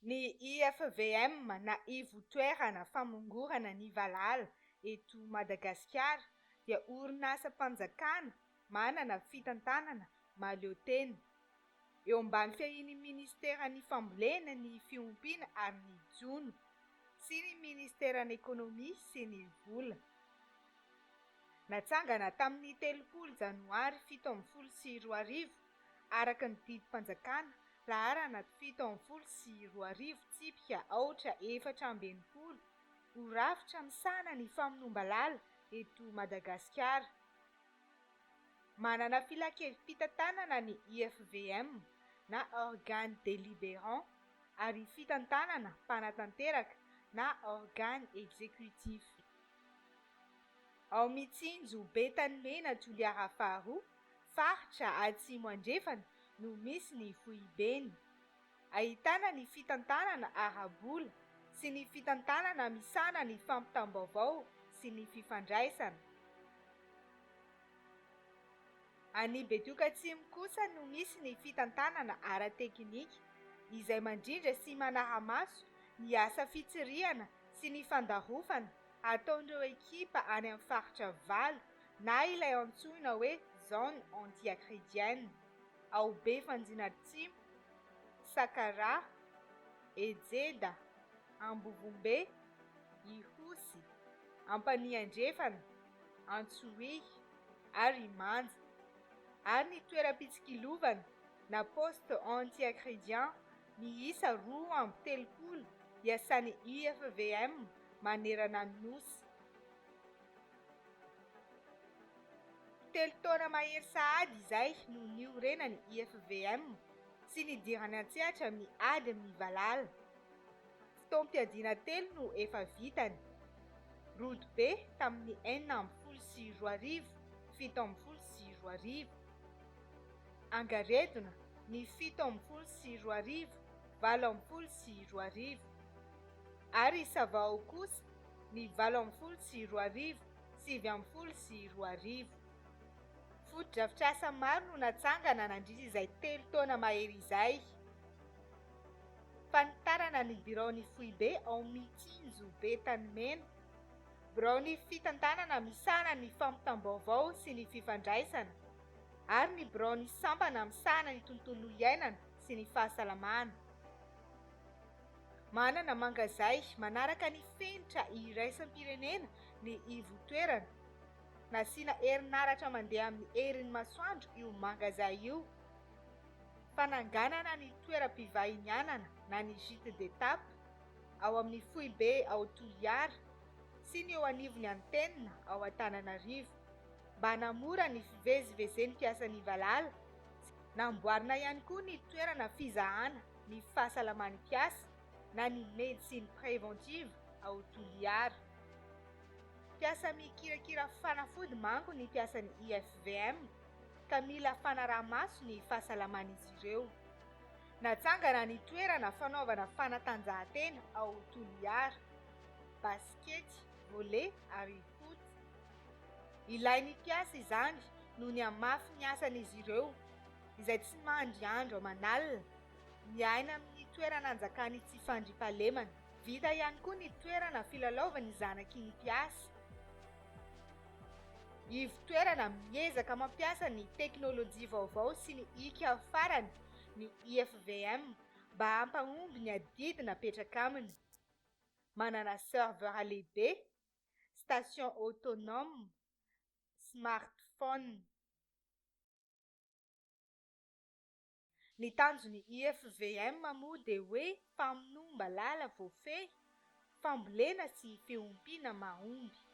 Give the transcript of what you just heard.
Ny IFVM na Ivotoerana Famongorana ny Valala eto Madagasikara dia orinasam-panjakana manana fitantanana mahaleo tena. Eo ambany fiahian'ny Minisiteran'ny Fambolena, ny Fiompiana ary ny Jono sy ny Minisiteran'ny Ekonomia sy ny Vola. Natsangana tamin'ny 30 janoary 2017 araka ny didim-panjakana laharana 2017 tsipika aotra 64 ho rafitra misahana ny famonoam-balala eto Madagasikara. Manana filankevi-pitantanana ny IFVM na Organe délibérant ary fitantanana mpanatanteraka na Organe exécutif. Ao Mitsinjo Betanimena Toliara faharoa, faritra Atsimo Andrefana no misy ny foibeny. Ahitana ny fitantanana ara-bola sy ny fitantanana misahana ny fampitam-baovao sy ny fifandraisana. Any Betioka Atsimo kosa no misy ny fitantanana ara-teknika izay mandrindra sy manara-maso ny asa fitsirihana sy ny fandarofana ataon'ireo ekipa any amin'ny faritra valo na ilay antsoina hoe zone anti-acridienne ao Befanjina Atsimo, Sakaraha, Ejeda, Ambovombe, Ihosy, Ampanihy Andrefana, Antsohihy ary Imanja, ary ny toeram-pitsikilovana na poste anti-acridien miisa 32 iasan'ny IFVM manerana ny Nosy. Telo taona mahery sahady izay no niorenan'ny IFVM sy nidirany an-tsehatra amin'ny ady amin'ny valala. Fotoam-piadiana telo no efa vitany. Rodobe tamin'ny 2016, 2017. Angaredona ny 2017, 2018. Ary Savahao kosa ny 2018, 2019. Fotodrafitrasa maro no natsangana nandritra izay telo taona mahery izay. Fanitarana ny biraon'ny foibe ao Mitsinjo Betanimena, biraon'ny fitantanana misahana ny fampitam-baovao sy ny fifandraisana, ary ny biraon'ny sampana misahana ny tontolo iainana sy ny fahasalamana. Manana mangazay manaraka ny fenitra iraisam-pirenena ny ivotoerana. Nasiana herinaratra mandeha amin'ny herin'ny masoandro io mangazay io. Fananganana ny toeram-pivahinianana na ny gîte d'étape ao amin'ny foibe ao Toliara sy ny eo anivon'ny antenne ao Antananarivo mba hanamora ny fivezivezen'ny mpiasan'ny valala. Namboarina ihany koa ny toerana fizahana ny fahasalaman'ny mpiasa na ny médecine préventive ao Toliara. Mpiasa mikirakira fanafody manko ny mpiasan'ny IFVM ka mila fanaraha-maso ny fahasalaman'izy ireo. Natsangana ny toerana fanaovana fanatanjahantena ao Toliara, basikety, volley ary foot. Ilain'ny mpiasa izany noho ny hamafin'ny asan'izy ireo izay tsy mandry andro aman'alina, miaina amin'ny toerana anjakan'ny tsy fandriampahalemana. Vita ihany koa ny toerana filalaovan'ny zanaky ny mpiasa. Ivo-toerana miezaka mampiasa ny teknolojia vaovao sy ny hika farany ny IFVM mba hampahomby ny adidy napetraka aminy. Manana serveur lehibe, station autonome, smartphone. Ny tanjon'ny IFVM moa dia hoe famonoam-balala voafehy, fambolena sy fiompiana mahomby.